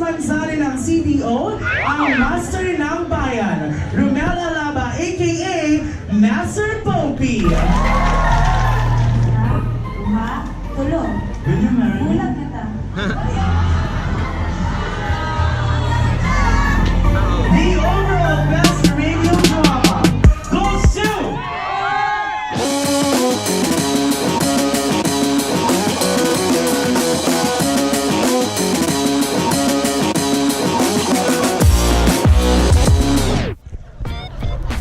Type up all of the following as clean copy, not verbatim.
Manzani ng CDO, ang Master ng Bayan, Romel Alaba aka Master Popey. Duha, tulo. Will you marry me? Bulag kita. The overall best radio drama goes to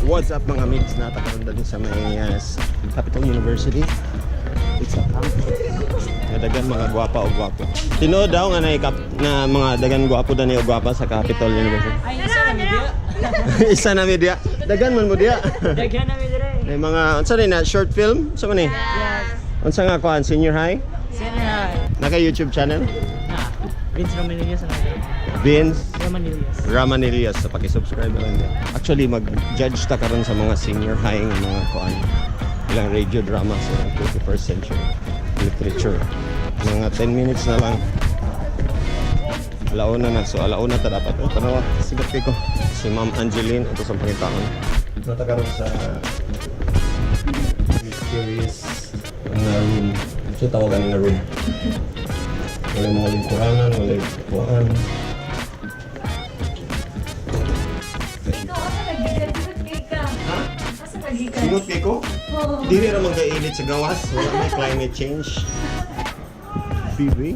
What's up, mga migs? Natakaroon din sa may Capital University. It's a camp. Nga dagan mga gwapa o gwapo. Tinuod daw nga na, na mga dagan gwapo dani o gwapa sa Capital University. Ay, isa na media. Isa na media. Dagan man mo diya. Daghan na media. May mga unsa ni na short film? Unsa man ni? Yes. Unsa nga kuan, senior high? Senior high. Naka YouTube channel? Na. Vince Romanillos na lang. Vince Romanillos. Ramanillas, sa paki-subscribe na lang niya. Actually, mag-judge ta karon sa mga senior high nga mga kuan. Ilang radio drama sa 21st century literature. Mga 10 minutes na lang. Alauna na. So, alauna ta dapat. Oh, tanawa. Sigat kay ko. Si Ma'am Angeline. Ito sa pangitaon. Ito ta karon sa mysterious nga room. So, tawagan nga room. Wala mga lingkuranan, wala kuan. Ikaw, asa nagikan? Singot ka. Asa nagikan? Singot kay ko? Oo. Dili ra man kay init sa gawas, wala may climate change. BB.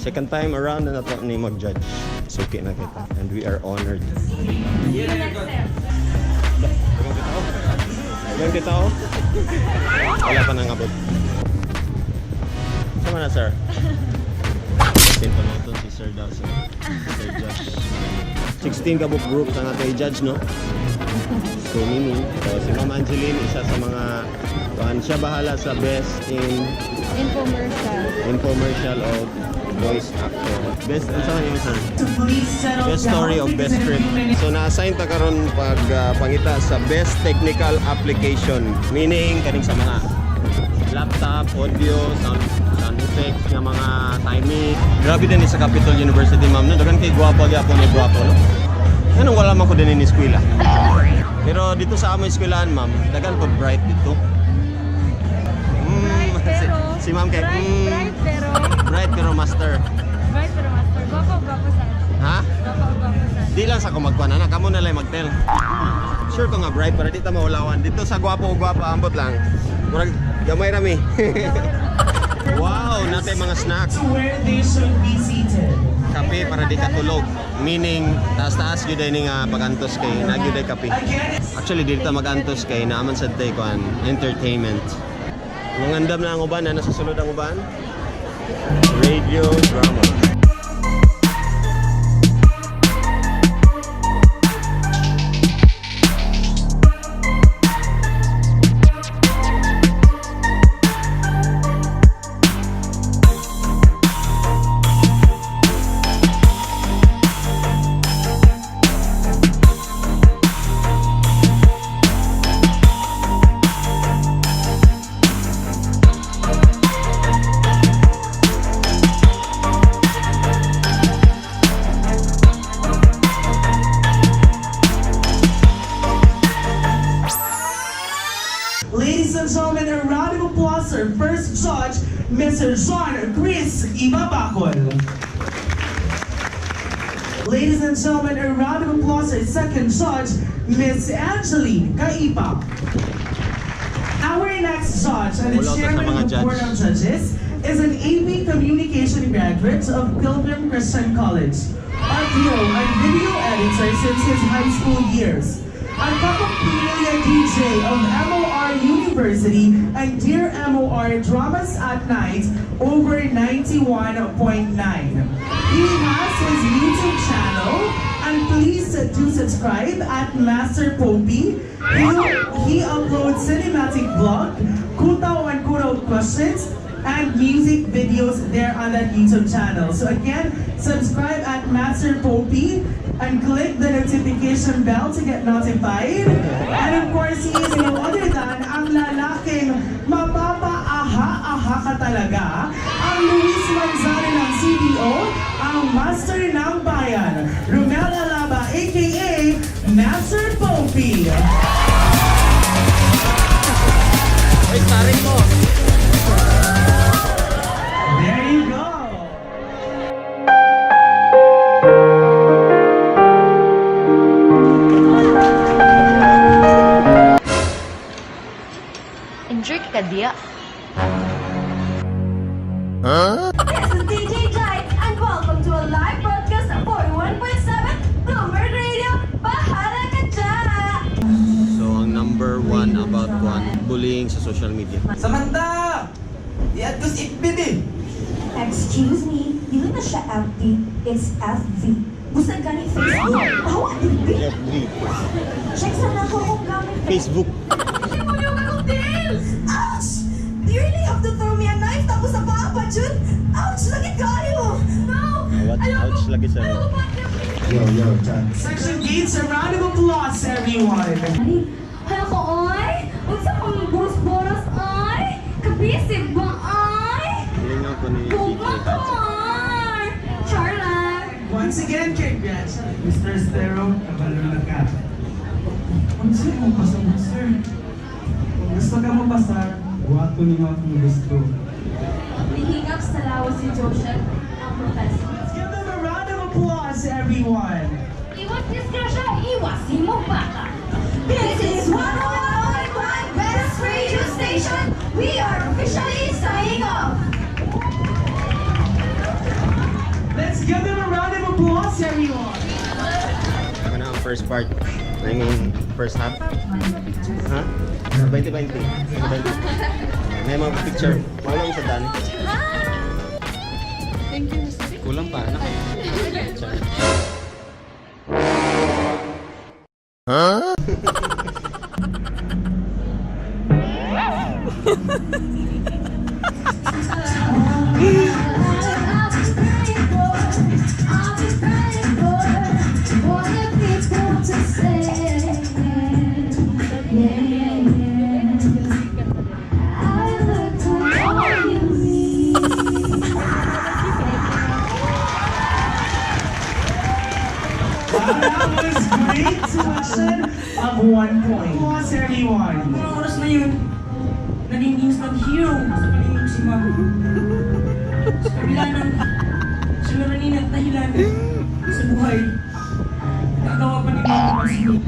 Second time around na nato ni mag-judge. Suki na kita and we are honored. Yung kita oh. Wala pa nang abot. Sama na, sir. Kasi panoton si Sir daw, si Sir Josh. 16 ka book group na natin i-judge, no? So, meaning, so, si Ma'am Angeline, isa sa mga kuan, siya bahala sa best in Infomercial. Infomercial o voice actor. Best, ano sa yun, sir? To please settle Best story down of best because in a script. few minutes- So na-assign ta karon pag pangita sa best technical application, meaning kaning sa mga laptop, audio, sound effects nga mga timing. Grabe din ni sa Capital University, ma'am, no. Daghan kay gwapo gyapon ni gwapo, no. Anong wala man ko din ni eskwela. Pero dito sa among eskwelahan, ma'am, daghan po bright dito. Bright pero... Si ma'am kay Bright, bright pero... Bright pero master. Bright pero master. Gwapo, gwapo sa. Ha? Gwapo, gwapo sa. Di lang sa kumagkuan ana, kamo na lang magtell. Sure ko nga bright para di ta maulawan. Dito sa gwapo o gwapa ambot lang. Murag gamay ra mi. Wow, natay mga snacks. To where they should be seated. Kape para di katulog. Meaning taas-taas gyud ay ni nga pagantos kay na gyud ay kape. Again, Actually dili ta magantos kay naaman sad tay kuan entertainment. Mangandam na ang uban, na nasa sulod ang uban. Radio drama. Ladies and gentlemen, a round of applause for first judge, Mr. John Chris Ibabacol. Ladies and gentlemen, a round of applause for second judge, Miss Angeline Kaipa. Our next judge and the Wala to sa chairman mga of the board judge. of judges is an AP Communication graduate of Pilgrim Christian College, audio and video editor since his high school years, a Kapamilya DJ of MOR University and Dear MOR Dramas at Night over 91.9. He has his YouTube channel and please do subscribe at Master Popey. He uploads cinematic vlog, Kutaw and Kuraw questions, and music videos there on that YouTube channel. So again, subscribe at Master Popey and click the notification bell to get notified. And of course, he is no other than ang lalaking mapapaaha-aha ka talaga, ang Luis Manzano ng CDO, ang Master ka diya. This is DJ Jai and welcome to a live broadcast of 41.7 Bloomberg Radio. Bahala ka dyan! So, ang number one about one, bullying sa social media. Samantha! I-add ko si FB. Excuse me, dili na siya FB, it's FV. Busa gani Facebook, bawa din B. FB. Check sa nako kung gamit. Facebook. Mo akong tails! Ouch! Do you really have to throw me a knife tapos sa paa pa, Jun? Ouch! Lagi kayo! No! What? Ouch lagi sa... Yo, yo, chat. Section Gates, a round of applause, everyone. Ay, hala ko, oy! Unsa kang boros-boros, oy! Kabisig ba, oy? Lingaw ko ni DJ Gugma ko, Hudson. oy! Char lang! Once again, congrats. Mr. Estero, kabalo na ka. Unsa mo pasabot, sir? Kung gusto ka mo pasar, buhaton nimo akong gusto. Nihingap sa lawas si Joseph, ang professor. Let's give them a round of applause, everyone. Iwas disgrasya, iwas himong bata. This is 101.1 Best Radio Station. We are officially signing off. Let's give them a round of applause, everyone. Ako na ang first part. Ano yung first half? Ha? 20-20. 20. May mga picture. Wala lang sa dan. Thank you, Mr. Kulang pa, anak. I look to all you need. Wow, that was great selection of 1 point. Applause, everyone. Mga oras na yun, naging instant hero sa paningin si Ma'am. Sa kabila ng suliranin at dahilan sa buhay, nagawa pa ni Ma'am ang sige.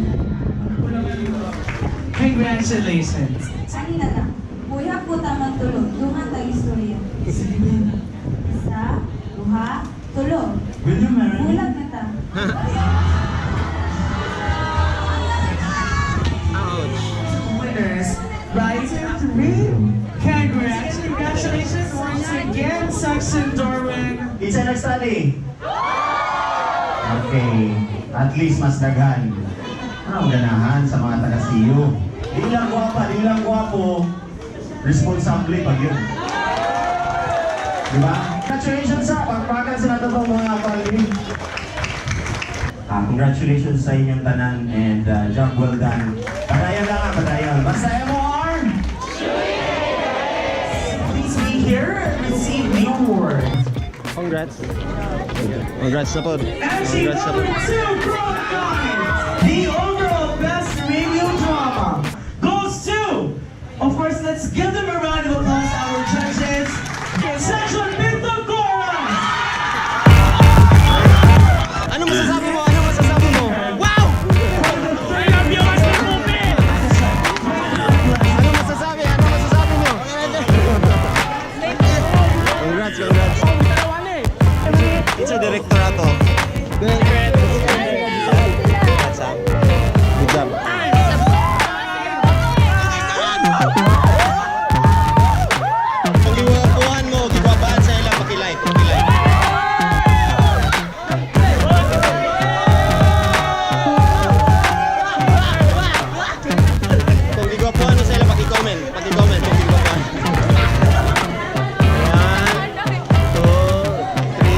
Kulang na lupa. Congratulations. Ani na lang. Kuya po tamang tulog. Duha ta istorya. Isa, duha, tulog. Will you marry me? Bulag na ta. Ouch! Winners, right three. Congrats. Congratulations once again, Section Darwin. Isa nag-study. Okay. At least mas daghan. Ano ang ganahan sa mga taga-CU? Di lang gwapa, di lang gwapo. Responsable pag yun. Di ba? Congratulations sa pagpakan sa nato itong mga family. Ah, congratulations sa inyong tanan and job well done. Padayon lang ah, padayon. Basta MOR! Please be here and receive the award. Congrats. Congrats na po. Actually, Congrats na po. number two, Growth Guys, the overall best radio drama goes to, of course, let's give them a round of applause, our judges, Section Pythagoras. Ano masasabi mo? Ano masasabi mo? Wow! Ano masasabi? Ano masasabi mo? Congrats, congrats. It's a director ato. Congrats. Congrats, ah. Good job. Kung giwapuhan mo, giwabaan sa ila, pakilike, pakilike. Kung gigwapuhan mo sa ila, paki-comment. Paki-comment kung gigwapuhan. One, two, three.